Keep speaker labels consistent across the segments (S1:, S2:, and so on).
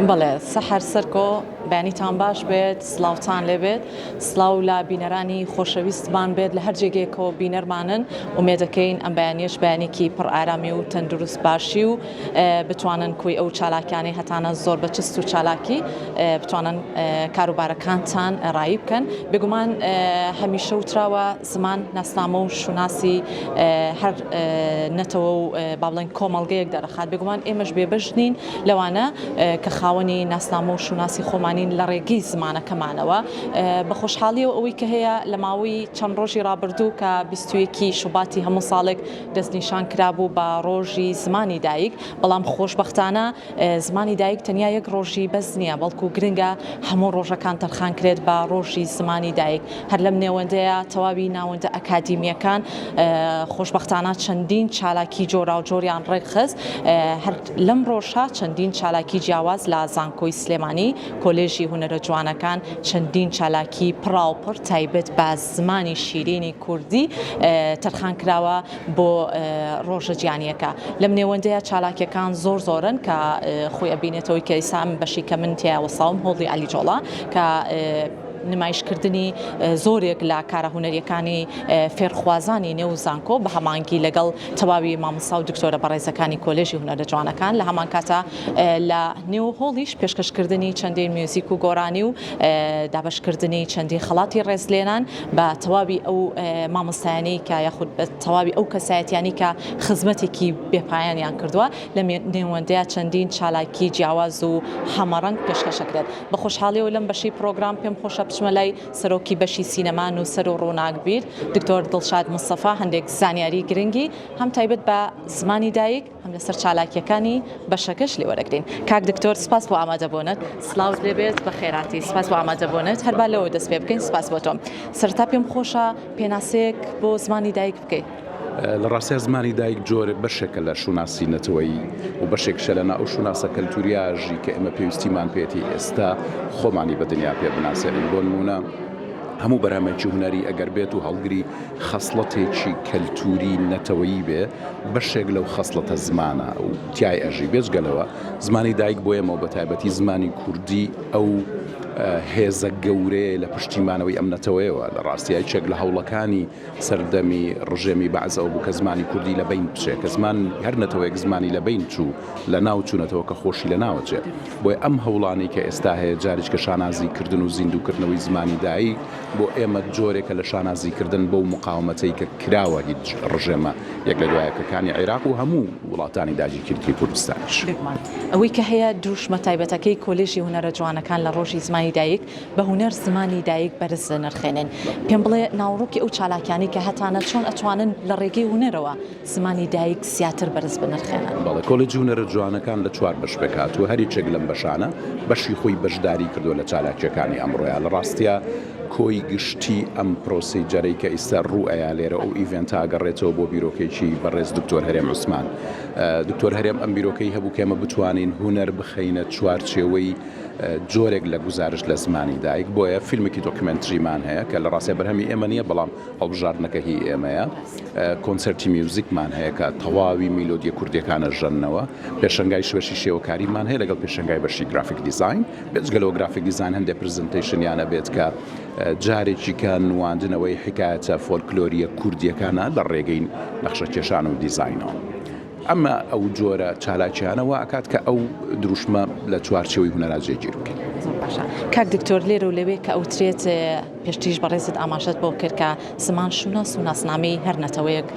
S1: بەڵێ سەحەر سەرکۆ بەیانیتان باش بێت سڵاوتان لێبێت سڵاو لە بینەرانی خۆشەویستمان بێت لە هەر جێگەیەکەوە بینەرمانن ئومێدەکەین ئەم بەیانیەش بەیانێکی پڕ ئارامی و تەندروست باشی و بتوانن کۆی ئەو چالاکیانەی هەتانە زۆر بە چست و چالاکی بتوانن کاروبارەکانتان ڕایی بکەن بێگومان هەمیشە وتراوە زمان ناسنامە و شوناسی هەر نەتەوە و با بڵێن کۆمەڵگەیەک دەرەخات بێگومان ئێمەش بێبەش نین لەوانە کە خاوەنی ناسنامە و شوناسی خۆمانین لە ڕێگەی زمانەکەمانەوە بە خۆشحاڵیەوە ئەوەی کە هەیە لە ماوەی چەند ڕۆژی ڕابردوو کە 21 شوباتی هەموو ساڵێک دەستنیشان کرابوو بە ڕۆژی زمانی دایک بەڵام خۆشبەختانە زمانی دایک تەنیا یەک ڕۆژی بەس نییە، بەڵکو گرنگە هەموو ڕۆژەکان تەرخان کرێت بە ڕۆژی زمانی دایک. هەر لەم نێوەندەیا تەواوی ناوەندە ئەکادیمییەکان خۆشبەختانە چەندین چالاکی جۆراوجۆریان ڕێکخست. هەر لەم ڕۆژە چەندین چالاکی جیاواز لە زانکۆی سلێمانی، کۆلێژی هونەرە جوانەکان چەندین چالاکی پڕاوپڕ تایبەت بە زمانی شیرینی کوردی تەرخان کراوە. بۆ ڕۆژە جیانیەکە. لەم نێوەندەیا چالاکیەکان زۆر زۆرن کە خۆی ئەبینێتەوەی کە ئیسا ئەم بەشی کە من تیا وەساوم هۆڵی عەلی جۆڵا کە نمایشکردنی زۆرێک لە کارە هونەریەکانی فێرخوازانی نێو زانکۆ بە هەمانگی لەگەڵ تەواوی مامۆستا و دکتۆرە بەڕێزەکانی کۆلێژی هونەرە جوانەکان لە هەمان کاتا لە نێو هۆڵیش پێشکەشکردنی چەندین میوزیک و گۆرانی و دابەشکردنی چەندین خەڵاتی ڕێزلێنان بە تەواوی ئەو مامۆستایانەی کە یاخود بە تەواوی ئەو کەسایەتیانەی کە خزمەتێکی بێپایانیان کردووە لە نێوەندەیا چەندین چالاکی جیاواز و هەمەڕەنگ پێشکەشەکرێت. بە خۆشحاڵیەوە لەم بەشەی پڕۆگرام پێم خۆشە بچمە لای سەرۆکی بەشی سینەما نووسەر و ڕووناکبیر دکتۆر دڵشاد مستەفا هەندێک زانیاری گرنگی هەم تایبەت بە زمانی دایک هەم لەسەر چالاکیەکانی بەشەکەش لێ وەرەگرین. کاک دکتۆر سپاس بۆ ئامادەبوونت. سڵاوت لێبێت بەخێرهاتی. سپاس بۆ ئامادەبوونت. هەر با لەوە دەست پێ بکەین. سپاس بۆ تۆ. سەرەتا پێم خۆشە پێناسەیەک بۆ زمانی دایک بکەی.
S2: لە ڕاستیا زمانی دایک جۆرێ بەشێکە لە شوناسی نەتەوەیی و بەشێکیشە لە نا ئەو شوناسە کەلتورییە ژی کە ئێمە پێویستیمان پێیەتی ئێستا خۆمانی بە دنیا پێ بناسێنین. بۆ نموونە هەموو بەرهەمێکی هونەری ئەگەر بێت و هەڵگری خەسڵەتێکی کەلتوری نەتەوەیی بێ، بەشێک لەو خەسڵەتە زمانە و تیای ئەژی. بێجگە لەوە زمانی دایک بۆ ئێمە و بەتایبەتی زمانی کوردی ئەو هێزە گەورەیە لە پشتی مانەوەی ئەم نەتەوەیەوە. لە ڕاستیا یەکێک لە هەوڵەکانی سەردەمی ڕژێمی بەعس ئەوە بوو کە زمانی کوردی لە بەین بچێ، کە زمان هەر نەتەوەیەک زمانی لە بەین چوو لە ناو چوو نەتەوەکە خۆشی لە ناوە چێ. بۆیە ئەم هەوڵانەی کە ئێستا هەیە جاریچکە شانازی کردن و زیندوو کردنەوەی زمانی دایک بۆ ئێمە جۆرێکە لە شانازی کردن بەو موقاومەتەی کە کراوە هیچ ڕژێمە یەک لە دوایەکەکانی عیراق و هەموو وڵاتانی داگیرکردی کوردستانیش.
S1: بێگومان ئەوەی کە هەیە دروشمە تایبەتەکەی کۆلێژی هونەرە جوانەکان لە ڕۆژی زمانی دایک بە هونەر زمانی دایک بەرز دەنرخێنن. پێم بڵێ ناوەڕۆکی ئەو چالاکیانەی کە هەتانە چۆن ئەتوانن لە ڕێگەی هونەرەوە زمانی دایک زیاتر بەرز بنرخێنن؟
S2: بەڵێ، کۆلێجی هونەرە جوانەکان لە چوار بەش پێکهاتووە، هەر یەکێک لەم بەشانە بەشی خۆی بەشداری کردووە لە چالاکییەکانی ئەمڕۆیا. لە ڕاستیا کۆی گشتی ئەم procedure ەی کە ئیستا ڕوو ئەیا لێرە ئەو event ە ئەگەڕێتەوە بۆ بیرۆکەیەکی بەڕێز دکتۆر هەرێم عوسمان. دکتۆر هەرێم ئەم بیرۆکەی هەبوو کە ئێمە بتوانین هونەر بخەینە چوارچێوەی جۆرێک لە گوزارشت لە زمانی دایک، بۆیە فیلمێکی documentary مان هەیە کە لە ڕاستیا بەرهەمی ئێمە نییە بەڵام هەڵبژاردنەکە هی ئێمەیە. کۆنسێرتی میوزیکمان هەیە کە تەواوی میلۆدیە کوردیەکان ئەژەننەوە، پێشەنگای بەشی شێوەکاریمان هەیە لەگەڵ پێشەنگای بەشی graphic design، بێجگە لەوە graphic design هەندێک presentation یان ئەبێت کە جارێکی کە نواندنەوەی حیکایەتە فۆلکلۆریە کوردیەکانە لە ڕێگەی نەخشەکێشان و دیزاینەوە. ئەمە ئەو جۆرە چالاکیانە وا ئەکات کە ئەو دروشمە لە چوارچێوەی هونەرا جێگیر بکەین.
S1: زۆر باشە کاک دکتۆر لێرە و لەوێ کە ئەوترێت پێشتریش بەڕێزت ئاماژەت بۆ کرد کە زمان شوناس و ناسنامەی هەر نەتەوەیەک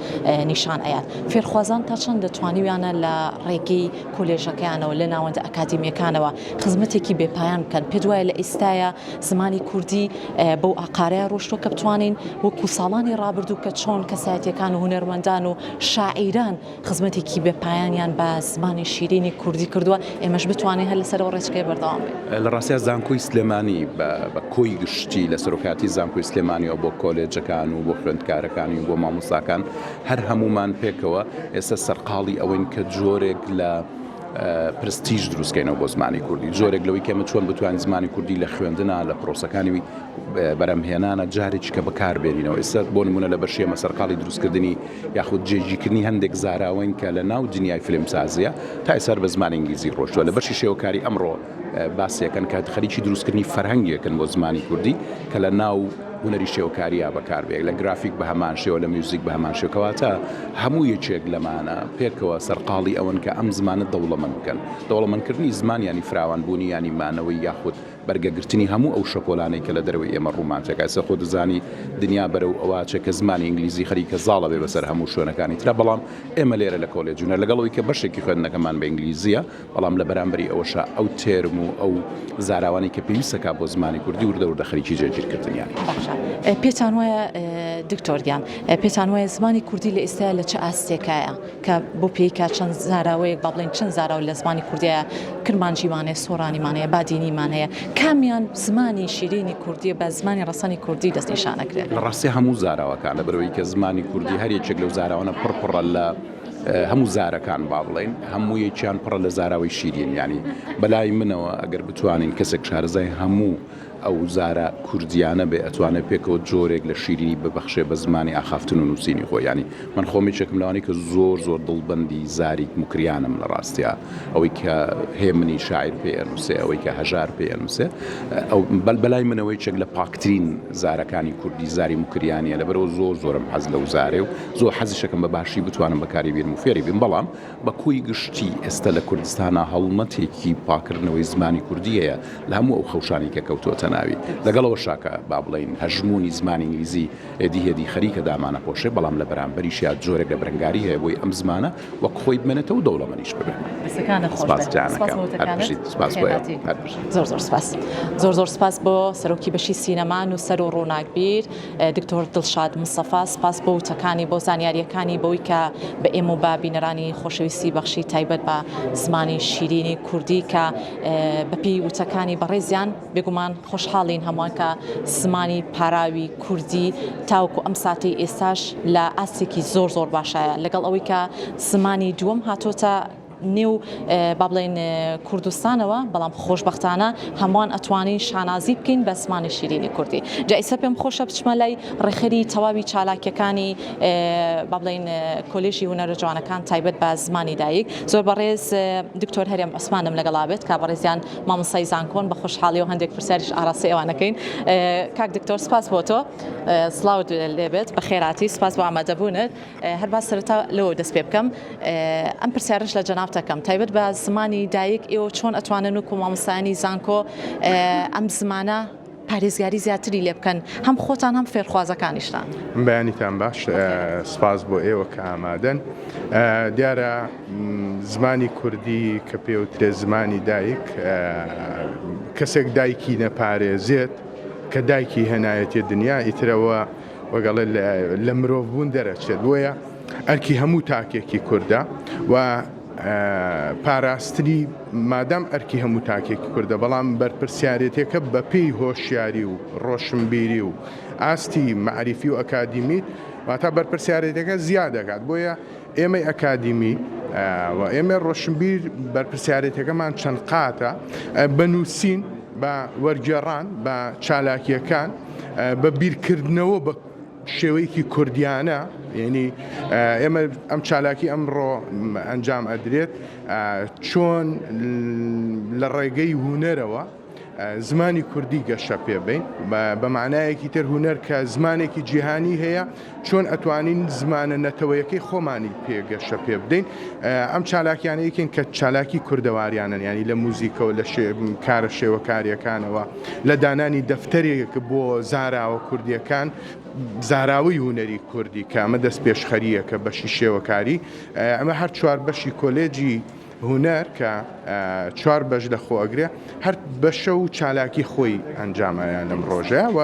S1: نیشان ئەیات فێرخوازان تا چەند توانیویانە لە ڕێگەی کۆلێژەکەیانەوە لە ناوەندە ئەکادیمیەکانەوە خزمەتێکی بێپایان بکەن پێت وایە لە ئێستایا زمانی کوردی بەو ئاقارەیە ڕۆشتوە کە بتوانین وەکو ساڵانی ڕابردوو کە چۆن کەسایەتیەکان و هونەرمەندان و شاعیران خزمەتێکی بێ پایانیان بە زمانی شیرینی کوردی کردووە، ئێمەش بتوانین هەر لەسەر ئەو ڕێچکەیە بەردەوام بین.
S2: لە ڕاستیا زانکۆی سلێمانی بە کۆی گشتی لە سەرۆکایەتی زانکۆی سلێمانیەوە بۆ کۆلێجەکان و بۆ خوێندکارەکانی و بۆ مامۆستاکان هەر هەموومان پێکەوە ئێستا سەرقاڵی ئەوەین کە جۆرێک لە پرستیژ دروستکەینەوە بۆ زمانی کوردی جۆرێک لەوەی کە ئێمە چۆن بتوانین زمانی کوردی لە خوێندنا لە پرۆسەکانی بەرەمهێنانە جارێکی کە بەکاربێنینەوە ئێستا بۆ نمونە لە بەشی ئێمە سەرقاڵی دروستکردنی یاخود جێگیرکردنی هەندێک زاراوەین کە لە ناو دنیای فیلمسازییە تا ئێستا هەر بە زمانی ئینگلیزی ڕۆشتووە. لە بەشی شێوەکاری ئەمڕۆ. باسیەکەن کە خەریکی دروستکردنی فەرهەنگێکن بۆ زمانی کوردی کە لە ناو هونەری شێوەکارییا بەکار بێت، لە گرافیک بە هەمان شێوە، لە میوزیک بە هەمان شێوە، کەواتە هەموو یەکێک لەمانە پێکەوە سەرقاڵی ئەوەن کە ئەم زمانە دەوڵەمەند بکەن. دەوڵەمەندکردنی زمان یانی فراوانبوونی، یانی مانەوەی یاخود بەرگەگرتنی هەموو ئەو شەپۆلانەی کە لە دەرەوەی ئێمە ڕوومان تێکا. ئێستا خۆت دەزانی دنیا بەرەو ئەوە ئەچێ کە زمانی ئینگلیزی خەریکە زاڵ ئەبێ بەسەر هەموو شوێنەکانی ترا، بەڵام ئێمە لێرە لە کۆلێجی هونەر لەگەڵ ئەوەی کە بەشێکی خوێندنەکەمان بە ئینگلیزییە، بەڵام لە بەرامبەری ئەوەشا ئەو تێرم و ئەو زاراوانەی کە پێویستە کا بۆ زمانی کوردی وردە وردە خەریکی جێگیرکردنیانین.
S1: باشە پێتان وایە دکتۆر گیان پێتان وایە زمانی کوردی لە ئێستایا لە چ ئاستێکایە کە بۆ پێی کە چەند زاراوەیەک با بڵێین چەند زاراوە لە زمانی کوردیایە کرمانجیمان هەیە سۆرانیمان هەیە بادینیمان هەیە کامیان زمانی شیرینی کوردیە بە زمانی ڕەسەنی کوردی دەستنیشان ئەکرێت؟
S2: لە ڕاستیا هەموو زاراوەکان لەبەرئەوەی کە زمانی کوردی هەر یەکێک لەو زاراوانە پڕ پڕە لە هەموو زارەکان با بڵێین هەموویەکیان پڕە لە زاراوەی شیرین یانی بەلای منەوە ئەگەر بتوانین کەسێک شارەزای هەموو ئەو زارە کوردیانە بێ ئەتوانێت پێکەوە جۆرێک لە شیرینی ببەخشێ بە زمانی ئاخافتن و نووسینی خۆی یانی من خۆم یەکێکم لەوانەی کە زۆر زۆر دڵبەندی زاری موکریانم لە ڕاستیا ئەوەی کە هێمنی شاعیر پێ ئەنووسێ ئەوەی کە هەژار پێ ئەنووسێ ئەو بەلای منەوە یەکێک لە پاکترین زارەکانی کوردی زاری موکریانیە لەبەرئەوە زۆر زۆرم حەز لەو زارەیە و زۆر حەزیشەکەم بە باشی بتوانم بەکاری بێنم و فێری بم بەڵام بە کۆی گشتی ئێستا لە کوردستانا هەڵمەتێکی پاکردنەوەی زمانی کوردی هەیە لە هەموو ئەو خەوشانەی کە کەوتووەتە ناوی لەگەڵ ئەوەشا کە با بڵێین هەژموونی زمانی ئینگلیزی هێدی هێدی خەریکە دامانەپۆشێ بەڵام لە بەرامبەریشیا جۆرێک لە بەرەنگاری هەیە بۆی ئەم زمانە وەک خۆی بمێنێتەوە و دەوڵەمەنیش ببێ.
S1: دەستەکانت خۆش
S2: سپاس
S1: بێت.
S2: جانەکەم.
S1: سپاس بۆ
S2: هەر
S1: وتەکانت.
S2: بژیت. سپاس بۆ ئێوە.
S1: خێرهاتی.
S2: هەر بژیت.
S1: زۆر زۆر سپاس. زۆر زۆر سپاس بۆ سەرۆکی بەشی سینەما، نووسەر و ڕووناکبیر دکتۆر دڵشاد مستەفا، سپاس بۆ وتەکانی، بۆ زانیارییەکانی، بەوەی کە بە ئێمە و بە بینەرانی خۆشەویستی بەخشی تایبەت بە زمانی شیرینی کوردی کە بەپێی وتەکانی بەڕێزیان بێگومان خۆشحاڵین هەمووان کە زمانی پاراوی کوردی تاوەکو ئەم ساتەی ئێستاش لە ئاستێکی زۆر زۆر باشایە لەگەڵ ئەوەی کە زمانی دووەم هاتۆتە نێو با بڵێن کوردستانەوە بەڵام خۆشبەختانە هەمووان ئەتوانین شانازی بکەین بە زمانی شیرینی کوردی جا ئیسە پێم خۆشە بچمە لای ڕێکخەری تەواوی چالاکیەکانی با بڵێین کۆلێژی هونەرە جوانەکان تایبەت بە زمانی دایک زۆر بەڕێز دکتۆر هەرێم عوسمانم لەگەڵا بێت کە بەڕێزیان مامۆستای زانکۆن بە خۆشحاڵیەوە هەندێک پرسیاریش ئاراستەی ئەوان ئەکەین کاک دکتۆر سپاس بۆ تۆ سڵاوت لێبێت بەخێراتی سپاس بۆ ئامادەبوونت هەر با سەرەتا لەوە دەست پێ بکەم ئەم پرسیارش لە جەنابت ئەکەم تایبەت بە زمانی دایک ئێوە چۆن ئەتوانن وەکو مامۆستایانی زانکۆ ئەم زمانە پارێزگاری زیاتری لێ بکەن هەم خۆتان هەم فێرخوازەکانیشتان.
S3: بەیانیتان باش سپاس بۆ ئێوە کە ئامادەن. دیارە زمانی کوردی کە پێوترێ زمانی دایک کەسێک دایکی نەپارێزێت کە دایکی هێنایەتیە دنیا ئیترەوە وەگەڵێ لە مرۆڤ بوون دەرەچێت بۆیە ئەرکی هەموو تاکێکی کوردە و پاراستنی مادام ئەرکی هەموو تاکێکی کوردە بەڵام بەرپرسیارێتیەکە بەپێی هۆشیاری و ڕۆشنبیری و ئاستی مەعریفی و ئەکادیمیت واتا بەرپرسیارێتەکە زیاد دەکات بۆیە ئێمەی ئەکادیمی و ئێمە ڕۆشنبیر بەرپرسیارێتەکەمان چەند قاتە بە نووسین بە وەرگێڕان بە چالاکیەکان بە بیرکردنەوە بە شێوەیەکی کوردیانە یعنی ئێمە ئەم چالاکی ئەمڕۆ ئەنجام ئەدرێت چۆن لە ڕێگەی هوەرەوە زمانی کوردی گەشە پێ بین بە معنایەکی تر هوەر کە زمانێکی جیهانی هەیە چۆن ئەتوانین زمانە نەتەوەیەکەی خۆمانی پێ گەشە پێ بدەین ئەم چالاکیانە یەکێن کە چالاکی کوردەواریانن ینی لە موزیکەوە لە کارە شێوەکاریەکانەوە لە دانانی دەفتەرێک بۆ زاراوە کوردییەکان، زاراوەی هونەری کوردی کە ئەمە دەستپێشخەرییەکە بەشی شێوەکاری، ئەمە هەر چوار بەشی کۆلێجی هونەر کە چوار بەش لە خۆ ئەگرێ هەر بەشە و چالاکی خۆی ئەنجام ئەیان لەم ڕۆژەیە و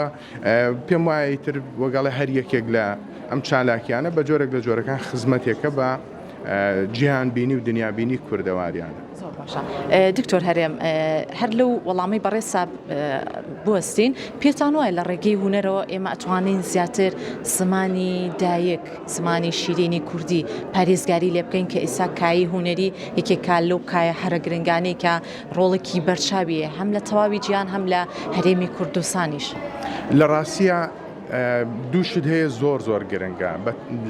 S3: پێم وایە ئیتر وەگەڵێ هەر یەکێک لە ئەم چالاکیانە بە جۆرێک لە جۆرەکان خزمەتێکە بە جیهانبینی و دنیابینی کوردەواریانە.
S1: زۆر باشە دکتۆر هەرێم هەر لەو وەڵامەی بەڕێزتا بوەستین پێتان وایە لە ڕێگەی هونەرەوە ئێمە ئەتوانین زیاتر زمانی دایک زمانی شیرینی کوردی پارێزگاری لێ بکەین کە ئێستا کایی هونەری یەکێکە لەو کایە هەرە گرنگانەی کە ڕۆڵێکی بەرچاوی هەم لە تەواوی جیهان هەم لە هەرێمی کوردستانیش.
S3: لە ڕاستیا. دوو شت هەیە زۆر زۆر گرنگە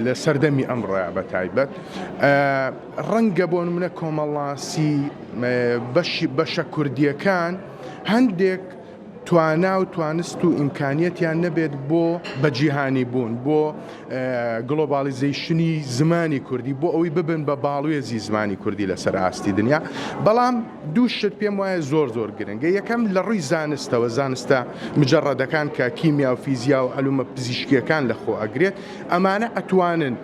S3: لە سەردەمی ئەمڕۆیا بە تایبەت ڕەنگە بۆ نمونە کۆمەڵناسی بەشی بەشە کوردیەکان هەندێک توانا و توانست و ئیمکانیەتیان نەبێت بۆ بە جیهانی بوون بۆ globalization ی زمانی کوردی بۆ ئەوەی ببن بە باڵوێزی زمانی کوردی لەسەر ئاستی دنیا بەڵام دوو شت پێم وایە زۆر زۆر گرنگە یەکەم لە ڕووی زانستەوە زانستە مجەڕەدەکان کە کیمیا و فیزیا و علومە پزیشکیەکان لە خۆ ئەگرێت ئەمانە ئەتوانن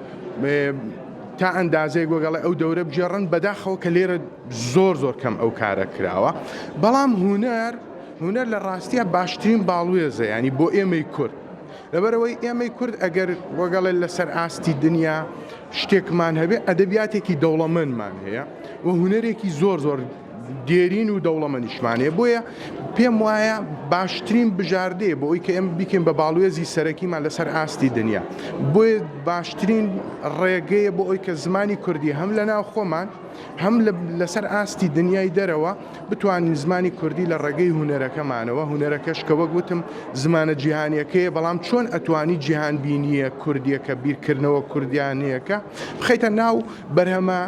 S3: تا ئەندازەیەک وەگەڵێ ئەو دەورە بگێڕن بەداخەوە کە لێرە زۆر زۆر کەم ئەو کارە کراوە بەڵام هونەر هونەر لە ڕاستیا باشترین باڵوێزە ینی بۆ ئێمەی کورد لەبەرئەوەی ئێمەی کورد ئەگەر وەگەڵێ لەسەر ئاستی دنیا شتێکمان هەبێ ئەدەبیاتێکی دەوڵەمەندمان هەیە و هونەرێکی زۆر زۆر دێرین و دەوڵەمەنیشمان هەیە بۆیە پێم وایە باشترین بژاردەیە بۆ ئەوی کە ئێمە بیکەین بە باڵوێزی سەرەکیمان لەسەر ئاستی دنیا بۆیە باشترین ڕێگەیە بۆ ئەوی کە زمانی کوردی هەم لە ناو خۆمان هەم لەسەر ئاستی دنیای دەرەوە بتوانین زمانی کوردی لە ڕێگەی هونەرەکەمانەوە، هونەرەکەش کە وەک وتم زمانە جیهانیەکەیە، بەڵام چۆن ئەتوانی جیهانبینییە کوردیەکە، بیرکردنەوە کوردیانەیەکە بخەیتە ناو بەرهەمە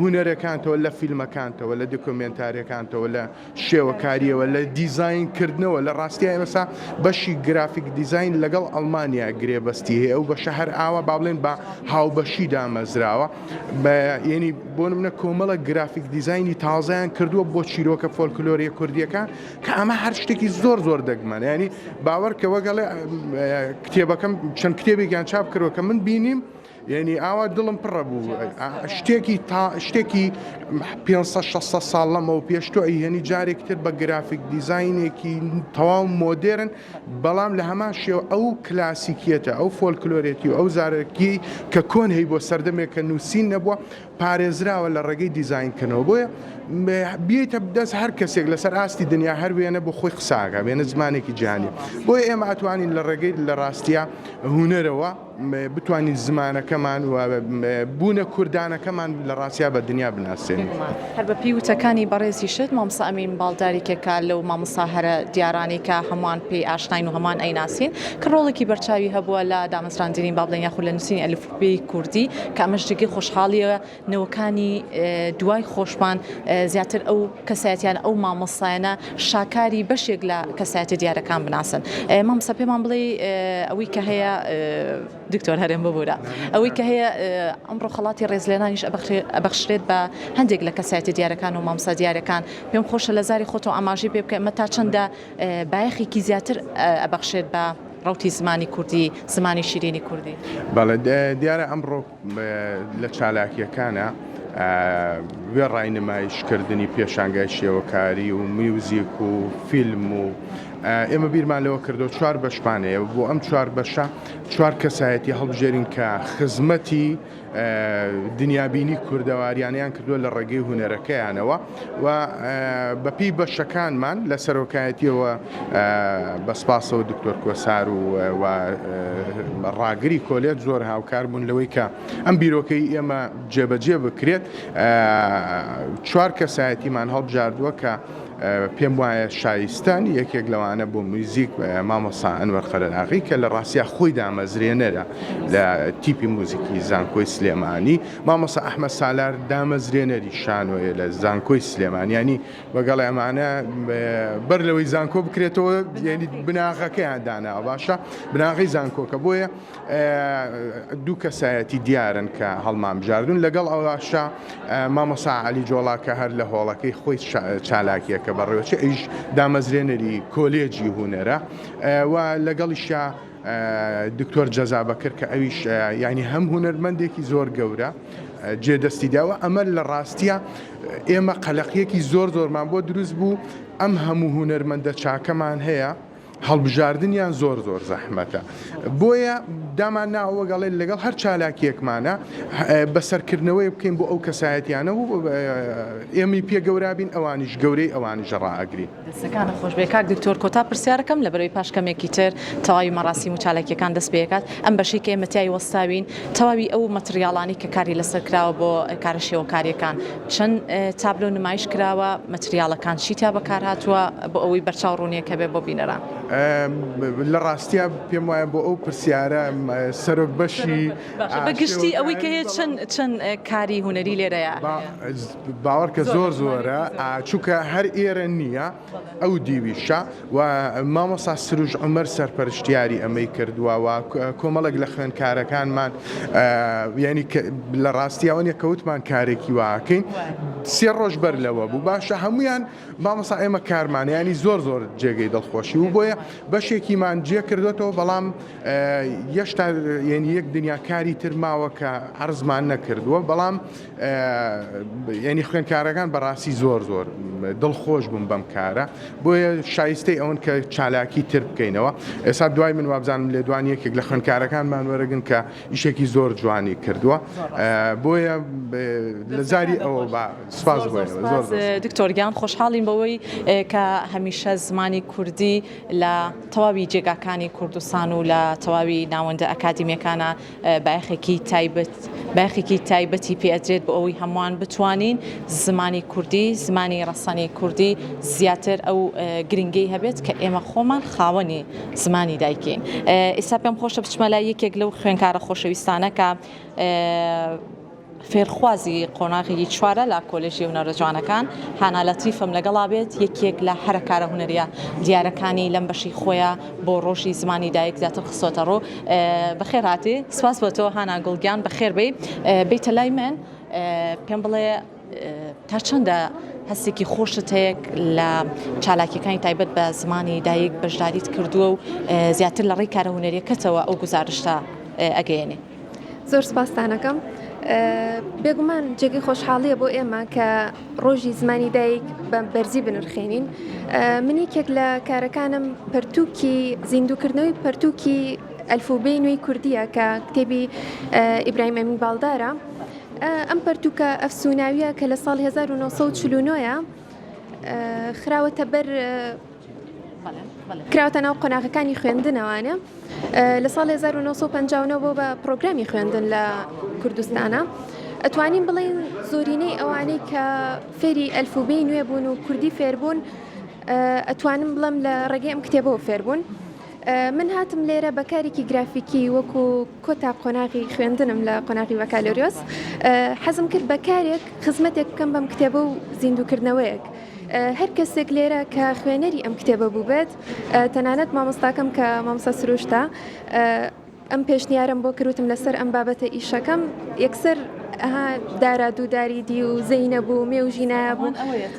S3: هونەرەکانتەوە، لە فیلمەکانتەوە، لە دۆکۆمێنتاریەکانتەوە، لە شێوەکاریەوە، لە دیزاین کردنەوە، لە ڕاستیا ئێمەسا بەشی graphic design لەگەڵ ئەڵمانیا گرێبەستی هەیە، ئەو بەشە هەر ئاوا با بڵێن بە هاوبەشی دامەزراوە. بە یەنی بۆ نمونە کۆمەڵە graphic design ی تازەیان کردووە بۆ چیرۆکە فۆلکلۆریە کوردیەکان کە ئەمە هەر شتێکی زۆر زۆر دەگمەن ینی باوەڕ کە وەگەڵێ کتێبەکەم چەند کتێبێکیان چاپ کردووە کە من بینیم یعنی ئاوا دڵم پڕە بوو شتێکی تا شتێکی 500 600 ساڵ لەمەوە پێش تۆ ئەیهێنی جارێکی تر بە graphic design ێکی تەواو مۆدێرن بەڵام لە هەمان شێوە ئەو کلاسیکیەتە، ئەو فۆلکلۆرێتی و ئەو زارەکیەی کە کۆن هەیبووە سەردەمێک کە نووسین نەبووە پارێزراوە لە ڕێگەی دیزاینکردنەوە. بۆیە بیەیتە دەست هەر کەسێک لەسەر ئاستی دنیا هەر وێنە بۆ خۆی قسە ئەکا، وێنە زمانێکی جیهانیە. بۆیە ئێمە ئەتوانین لە ڕێگەی لە ڕاستیا هونەرەوە، بتوانین زمانەکەمان و بوونە کوردانەکەمان لە ڕاستیا بە دنیا بناسێنین.
S1: بێگومان هەر بە پێی وتەکانی بەڕێزیشت مامۆستا ئەمین باڵدار یەکێکە لەو مامۆستا هەرە دیارانەی کە هەمووان پێی ئاشناین و هەمووان ئەیناسین کە ڕۆڵێکی بەرچاوی هەبووە لە دامەزراندنی با بڵێین یاخود لە نووسینی ئەلفوبێی کوردی کە ئەمەش جێگەی خۆشحاڵییە نەوەکانی دوای خۆشمان زیاتر ئەو کەسایەتیانە ئەو مامۆستایانە شاکاری بەشێک لە کەسایەتە دیارەکان بناسن مامۆستا پێمان بڵێ ئەوەی کە هەیە دکتۆر هەرێم ببوورە ئەوەی کە هەیە ئەمڕۆ خەڵاتی ڕێزلێنانیش ئەبەخشرێت بە هەندێک لە کەسایەتی دیارەکان و مامۆستا دیارەکان پێم خۆشە لە زاری خۆتەوە ئاماژەی پێ بکە ئەمە تا چەندە بایەخێکی زیاتر ئەبەخشێت بە ڕەوتی زمانی کوردی زمانی شیرینی کوردی.
S3: بەڵێ دیارە ئەمڕۆ لە چالاکییەکانا وێڕای نمایشکردنی پێشانگای شێوەکاری و میوزیک و فیلم و ئێمە بیرمان لەوە کردەوە چوار بەشمان هەیە بۆ ئەم چوار بەشە چوار کەسایەتی هەڵبژێرین کە خزمەتی دنیابینی کوردەواریانیان کردووە لە ڕێگەی هونەرەکەیانەوە و بەپێی بەشەکانمان لە سەرۆکایەتیەوە بە سپاسەوە دکتۆر کۆسار و ڕاگری کۆلێج زۆر هاوکار بوون لەوەی کە ئەم بیرۆکەی ئێمە جێبەجێ بکرێت چوار کەسایەتیمان هەڵبژاردووە کە پێم وایە شایستەن یەکێک لەوانە بۆ میوزیک مامۆستا ئەنوەر قەرەداغی کە لە ڕاستیا خۆی دامەزرێنەرە لە تیپی موزیکی زانکۆی سلێمانی مامۆستا ئەحمەد سالار دامەزرێنەری شانۆیە لە زانکۆی سلێمانی ینی بەگەڵ ئەمانە بەر لەوەی زانکۆ بکرێتەوە یعنی بناغەکەیان داناوە باشە بناغەی زانکۆکە بۆیە دوو کەسایەتی دیارن کە هەڵمان بژاردون لەگەڵ ئەواشا مامۆسا عەلی جۆڵا کە هەر لە هۆڵەکەی خۆی چالاکیەکە بەڕێوەچێ ئەویش دامەزرێنەری کۆلێجی هونەرە و لەگەڵیشا دکتۆر جەزا بەکر کە ئەویش یعنی هەم هونەرمەندێکی زۆر گەورە جێ دەستی داوە ئەمە لە ڕاستیە ئێمە قەلەقیەکی زۆر زۆرمان بۆ دروست بوو ئەم هەموو هونەرمەندە چاکەمان هەیە هەڵبژاردنیان زۆر زۆر زەحمەتە بۆیە دامان ناوە وەک ئەڵێ لەگەڵ هەر چالاکیەکمانە بەسەرکردنەوەی بکەین بۆ ئەو کەسایەتیانە و ئێمەی پێ گەورابین ئەوانیش گەورەی ئەوانیش ڕائەگرین.
S1: دەستەکانت خۆش بێ کاک دکتۆر کۆتا پرسیارەکەم لەبەرەوەی پاش کەمێکی تر تەواوی مەراسیم و چالاکیەکان دەست پێکات ئەم بەشەی کە ئێمە تیای وەستاوین تەواوی ئەو مەتریاڵانەی کە کاری لەسەر کراوە بۆ کارە شێوەکاریەکان چەند تابلۆ نمایش کراوە، مەتریاڵەکان چی تیا بەکارهاتووە بۆ ئەوەی بەرچاو ڕوونیەک هەبێت بۆ بینەران؟
S3: لە ڕاستیا پێم وایە بۆ ئەو پرسیارە سەرۆک بەشی
S1: بە گشتی ئەوەی کە هەیە چەند چەند کاری هونەری لێرەیە
S3: باوەڕکە زۆر زۆرە چونکە هەر ئێرە نییە ئەو دیویشە و مامۆستا سروش عومەر سەرپەرشتیاری ئەمەی کردووە و کۆمەڵێک لە خوێندکارەکانمان یعنی لە ڕاستیەوە نیە کەوتمان کارێکی واکەین سێ ڕۆژ بەر لەوە بوو باشە هەمویان مامۆستا ئێمە کارمان ینی زۆر زۆر جێگەی دڵخۆشی و بۆیە بەشێکیمان جێ کردوێتەوە بەڵام یەشتا یعنی یەک دنیا کاری تر ماوە کە عرزمان نەکردووە بەڵام یعنی خوێندکارەکان بەڕاستی زۆر زۆر دڵخۆش بوون بەم کارە بۆیە شایستەی ئەوەن کە چالاکی تر بکەینەوە ئێستا دوای من وابزانم لێدوان یەکێک لە خوێندکارەکانمان وەرەگن کە ئیشێکی زۆر جوانی کردووە بۆیە لە زاری ئەوە بە سپاس بۆ زۆر
S1: دکتۆر گیان خۆشحاڵین بەوەی کە هەمیشە زمانی کوردی لە تەواوی جێگاکانی کوردستان و لە تەواوی ناوەندە ئەکادیمیەکانە بایەخێکی تایبەت بایەخێکی تایبەتی پێ ئەدرێت بۆ ئەوەی هەمووان بتوانین زمانی کوردی زمانی ڕەسەنی کوردی زیاتر ئەو گرنگەی هەبێت کە ئێمە خۆمان خاوەنی زمانی دایکین ئێستا پێم خۆشە بچمە لای یەکێک لەو خوێنکارە خۆشەویستانە کە فێرخوازی قۆناغی چوارە لە کۆلێژی هونەرە جوانەکان، هانا لەتیفم لەگەڵا بێت، یەکێک لە هەرە کارە هونەرییە دیارەکانی لەم بەشەی خۆیە بۆ ڕۆژی زمانی دایک زیاتر خستۆتە ڕوو. بەخێر هاتی. سپاس بۆ تۆ هانا گوڵ گیان، بەخێر بێی. بێیتە لای من، پێم بڵێ تا چەندە هەستێکی خۆشت هەیە لە چالاکیەکانی تایبەت بە زمانی دایک بەشداریت کردووە و زیاتر لە ڕێی کارە هونەریەکەتەوە ئەو گوزارشتە ئەگەیەنی؟
S4: زۆر سپاستان ئەکەم. بێگومان جێگەی خۆشحاڵیە بۆ ئێمە کە ڕۆژی زمانی دایک بە بەرزی بنرخێنین. من یەکێک لە کارەکانم پەرتووکی زیندووکردنەوەی پەرتووکی ئەلفوبێی نوێی کوردیە کە کتێبی ئیبراهیم ئەمین باڵدارە. ئەم پەرتووکە ئەفسوناویە کە لە ساڵی 1949 خراوەتە بەر کراوەتە ناو قۆناغەکانی خوێندنەوانە لە ساڵی 1959 بۆ بە پرۆگرامی خوێندن لە کوردستانە. ئەتوانین بڵێین زۆرینەی ئەوانەی کە فێری ئەلفوبێی نوێ بوون و کوردی فێربوون ئەتوانم بڵێم لە ڕێگەی ئەم کتێبەوە فێربوون. من هاتم لێرە بە کارێکی گرافیکی وەکو کۆتا قۆناغی خوێندنم لە قۆناغی بەکالۆریۆس حەزم کرد بە کارێک خزمەتێک بکەم بەم کتێبە و زیندووکردنەوەیەک. هەر کەسێک لێرە کە خوێنەری ئەم کتێبە بووبێت، تەنانەت مامۆستاکەم کە مامۆستا سروشتە، ئەم پێشنیارەم بۆ کرد وتم لەسەر ئەم بابەتە ئیشەکەم، یەکسەر ئەها دارا دووداری دی و زەینەب و مێ و ژینایە بوو،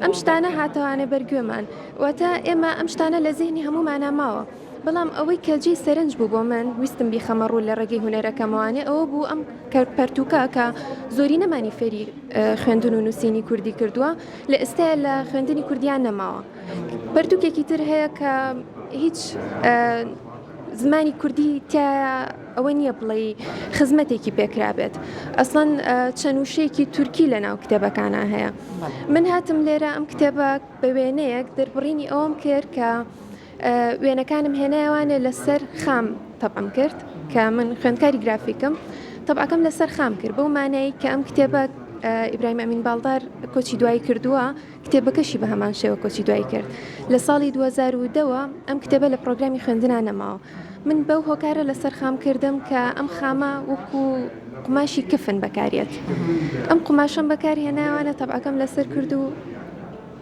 S4: ئەم شتانە هاتەوانێ بەر گوێمان. واتە ئێمە ئەم شتانە لە زیهنی هەموومانا ماوە. بەڵام ئەوەی کە جێی سەرنج بوو بۆ من، ویستم بیخەمە ڕوو لە ڕێگەی هونەرەکەمەوانێ ئەوە بوو ئەم پەرتووکە کە زۆرینەمانی فێری خوێندن و نووسینی کوردی کردووە، لە ئێستایا لە خوێندنی کوردیان نەماوە. پەرتووکێکی تر هەیە کە هیچ زمانی کوردی تیایا ئەوە نییە بڵێی خزمەتێکی پێکرابێت. ئەسڵەن چەند وشەیەکی تورکی لە ناو کتێبەکانا هەیە. من هاتم لێرە ئەم کتێبە بە وێنەیەک دەربڕینی ئەوەم کرد کە وێنەکانم هێنایەوانێ لەسەر خام تەبعم کرد کە من خوێندکاری گرافیکم تەبعەکەم لەسەر خام کرد بەو مانای کە ئەم کتێبە ئیبراهیم ئەمین باڵدار کۆچی دوایی کردووە کتێبەکەشی بە هەمان شێوە کۆچی دوایی کرد لە ساڵی 2010ەوە ئەم کتێبە لە پرۆگرامی خوێندنا نەماوە من بەو هۆکارە لەسەر خام کردم کە ئەم خامە وەکو قوماشی کفن بەکارێت ئەم قوماشەم بەکارهێناوانە تەبعەکەم لەسەر کرد و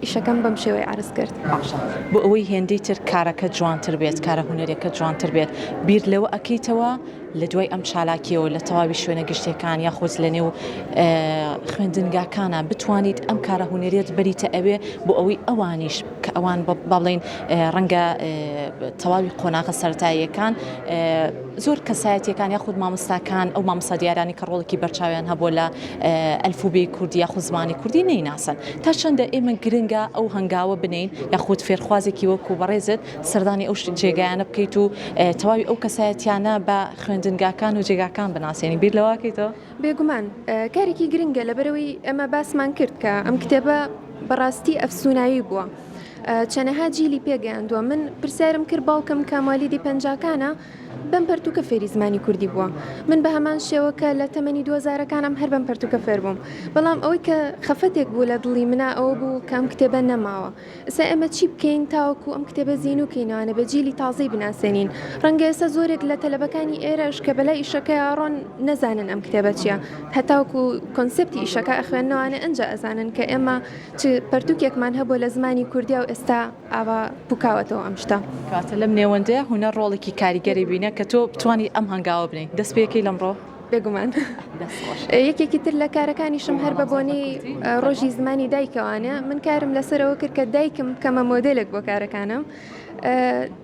S4: ئیشەکەم بەم شێوەیە عەرز کرد.
S1: باشە بۆ ئەوەی هێندەی تر کارەکە جوانتر بێت، کارە هونەریەکە جوانتر بێت، بیر لەوە ئەکەیتەوە لە دوای ئەم چالاکیەوە لە تەواوی شوێنە گشتیەکان یاخود لە نێو خوێندنگاکانە بتوانیت ئەم کارە هونەریەت بەریتە ئەوێ بۆ ئەوەی ئەوانیش کە ئەوان با بڵێین ڕەنگە تەواوی قۆناغە سەرەتاییەکان زۆر کەسایەتیەکان یاخود مامۆستاکان ئەو مامۆستا دیارانی کە ڕۆڵێکی بەرچاویان هەبووە لە ئەلفوبێی کوردی یاخود زمانی کوردی نەیناسن تا چەندە ئێمە گرنگە ئەو هەنگاوە بنێین یاخود فێرخوازێکی وەکو بەڕێزت سەردانی ئەو جێگایانە بکەیت و تەواوی ئەو کەسایەتیانە بە خوێندنگاکان و جێگاکان بناسێنی بیر لەوە ئەکەیتەوە؟
S4: بێگومان کارێکی گرنگە لەبەرئەوەی ئێمە باسمان کرد کە ئەم کتێبە بەڕاستی ئەفسوناوی بووە چەنەها جیلی پێگەیاندووە من پرسیارم کرد باوکم کە موالیدی پەنجاکانە. بەم پەرتووکە فێری زمانی کوردی بووە. من بە هەمان شێوە کە لە تەمەنی دووەزارەکانم هەر بەم پەرتووکە فێر بووم. بەڵام ئەوەی کە خەفەتێک بوو لە دڵی منا ئەوە بوو کە ئەم کتێبە نەماوە. ئێستا ئێمە چی بکەین تاوەکو ئەم کتێبە زینوو کەینەوانە بە جیلی تازەی بناسێنین؟ ڕەنگە ئێستا زۆرێک لە تەلەبەکانی ئێرەش کە بەلای ئیشەکەیا ڕۆن نەزانن ئەم کتێبە چییە. هەتاوەکو کۆنسێپتی ئیشەکە ئەخوێننەوانە ئنجا ئەزانن کە ئێمە چ پەرتووکێکمان هەبووە لە زمانی کوردیا و ئێستا ئاوا پوکاوەتەوە ئەم شتە.
S1: کەواتە لەم نێوەندەیا هونەر ڕۆڵێکی کاریگەری بینە کە تۆ بتوانی ئەم هەنگاوە بنێی. دەست پێکەی لەمڕۆ؟
S4: بێگومان.
S1: دەست خۆش.
S4: یەکێکی تر لە کارەکانیشم هەر بە بۆنەی ڕۆژی زمانی دایکەوانە من کارم لەسەر ئەوە کرد کە دایکم بکەمە مۆدێلێک بۆ کارەکانم.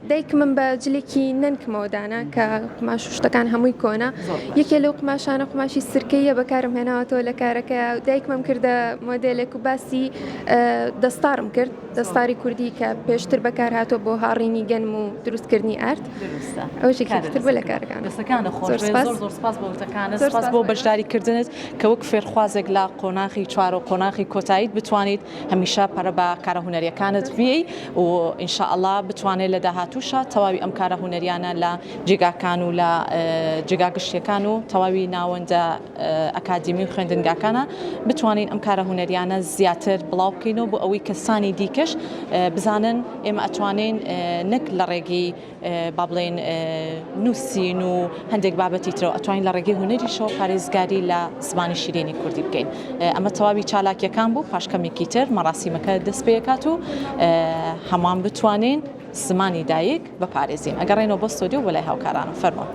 S4: دایکمم بە جلێکی نەنکمەوە دانا کە قوماش و شتەکان هەمووی کۆنە. یەکێ لەو قوماشانە قوماشی سرکەییە بەکارم هێناوەتەوە لە کارەکەیا و دایکمم کردە مۆدێلێک و باسی دەستاڕم کرد دەستاری کوردی کە پێشتر بەکار هاتووە بۆ هاڕینی گەنم و دروستکردنی ئارد. ئەوەش یەکێکی تر بوو لە کارەکانم.
S1: دەستەکانت خۆش بێت. زۆر زۆر سپاس بۆ وتەکانت، سپاس بۆ بەشداریکردنت کە وەک فێرخوازێک لە قۆناغی چوار و قۆناغی کۆتاییت بتوانیت هەمیشە پەرە بە کارە هونەریەکانت بیەی و ان شاء اللە بتوانێت لە داهاتووشا تەواوی ئەم کارە هونەریانە لە جێگاکان و لە جێگا گشتیەکان و تەواوی ناوەندە ئەکادیمی و خوێندنگاکانە بتوانین ئەم کارە هونەریانە زیاتر بڵاو بکەینەوە بۆ ئەوەی کەسانی دیکەش بزانن ئێمە ئەتوانین نەک لە ڕێگەی با بڵێین نووسین و هەندێک بابەتی ترەوە ئەتوانین لە ڕێگەی هونەریشەوە پارێزگاری لە زمانی شیرینی کوردی بکەین. ئەمە تەواوی چالاکیەکان بوو، پاش کەمێکی تر مەراسیمەکە دەست پێکات و هەمووان بتوانین زمانی دایک بپارێزین. ئەگەڕێینەوە بۆ ستۆدیۆ بۆ لای هاوکارانم. فەرموون.